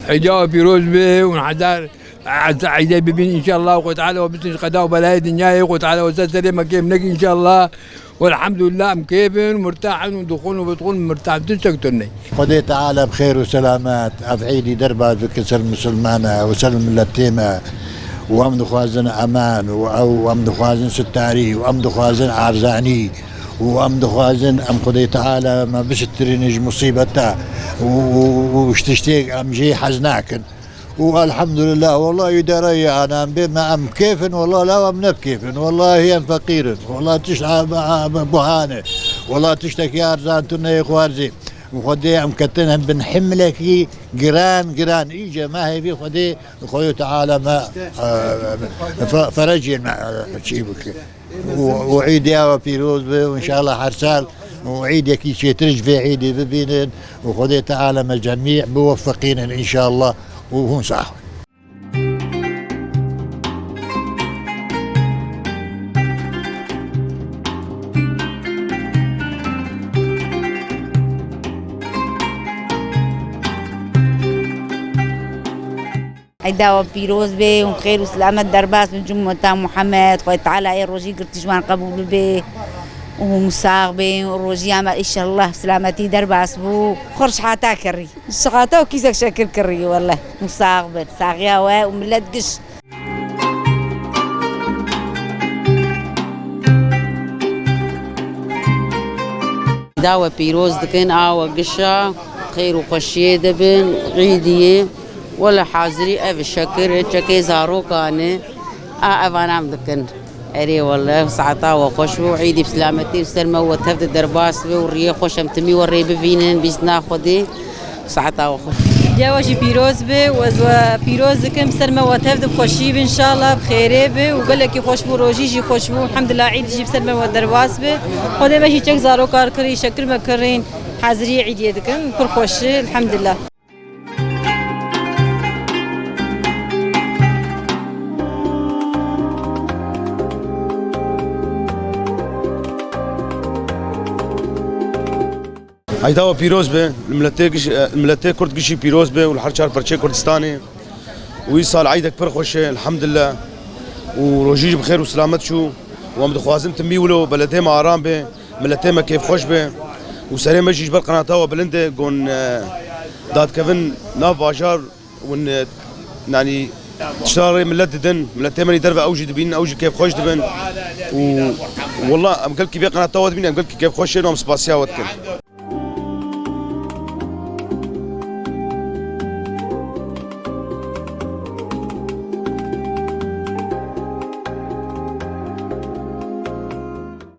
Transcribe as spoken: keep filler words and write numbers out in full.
Eyda we pîroz be û hezar ez-, eydê bibîn înşallah. Xwedê Teala we bitin ji qeda û belayê dinyayê. Xwedê Teala we ser serê me kêm neke înşallah. Welhamdulillah, em kêf in û mirtah in û dixwin û vedixwin mirtah in, tiştek tune. Xwedê Teala bi xêr û selamet ev eydî derbas bike ser misilmana û ser miletê me. Û em dixwazin eman û ew em dixwazin sitarî û em dixwazin arzanî û em dixwazin em Xwedê Teala me bisitirîne ji musîbeta û, û, û ji tiştêk em jê hez nakin. û elhamdulillah, wela îdare ye, ana em bê me em kêf in, wela law em ne bi kêf in, wela hê em feqîr in, wela tişt a, a, a, buhane, wela tiştekî arzan tu neyê xwarzî. Û Xwedê em ketin hem bin himlekî giran, giran. Îce me hêvî Xwedê, Xwedê Teala me, e, fe-, ferecên me, e, çî bike. û, û îdê we pîroz be û înşallah her sal û îdekî çêtir ji vê îdê bibînin û Xwedê Teala me cemî biwefeqînin înşallah û hûn sax bin. Eyda we pîroz be û xêr û silamet derbas bin ji ummeta Muhammed. Xwedê Teala ê rojî girtî ji wan qebûl bibe û hûn sax bin û rojiya me înşallah silametî derbas bû. Xwe şihata kirî. Şihata û kîsek şekir kirî wele. Hûn sax bin. Saxiya we û millet giş. Eyda we pîroz dikin, a we gişa xêr û xweşiyê de bin, îdiyê. Wele hazirî ev şekir, çekê zarokan e, a evan em dikin. Erê wele, saeta we xweş bû, îdî bi silametî li ser me û we tev de derbas be û riyê xweş em timî we rê bivînin, bîsna Xwedê. Saeta we xweş. Diya we jî pîroz be, ez we pîroz dikim, ser me we tev de bi xweşî be, înşallah bi xêrê be û gelekî xweş bû, rojî jî xweş bû, elhamdulillah, îd jî bi ser me we derbas be. Xwedê me jî çek zarokar kirî, şekir me kirîn, hazirî îdiyê dikin, pir xweş e, elhamdulillah. Eyda we pîroz be, li miletê giş-, e, miletê Kurd gişî pîroz be û li her çar perçê Kurdistanê. Û îsal eydek pir xweş e, elhamdulillah. Û rojî jî bi xêr û silamet çû. Û em dixwazin timî wilo beledê me aram be, miletê me kêfxweş be. Û serê me jî ji ber qenata we bilind e, gon, e, dadkevin nav bajar. Hûn, e, yanî tişta rê milet didin, miletê me nî derve ew jî dibînin, ew jî kêfxweş dibin. Û wela em gelkî vê qenata we dibînin, em gelkî kêfxweş in û em spasiya we dikin.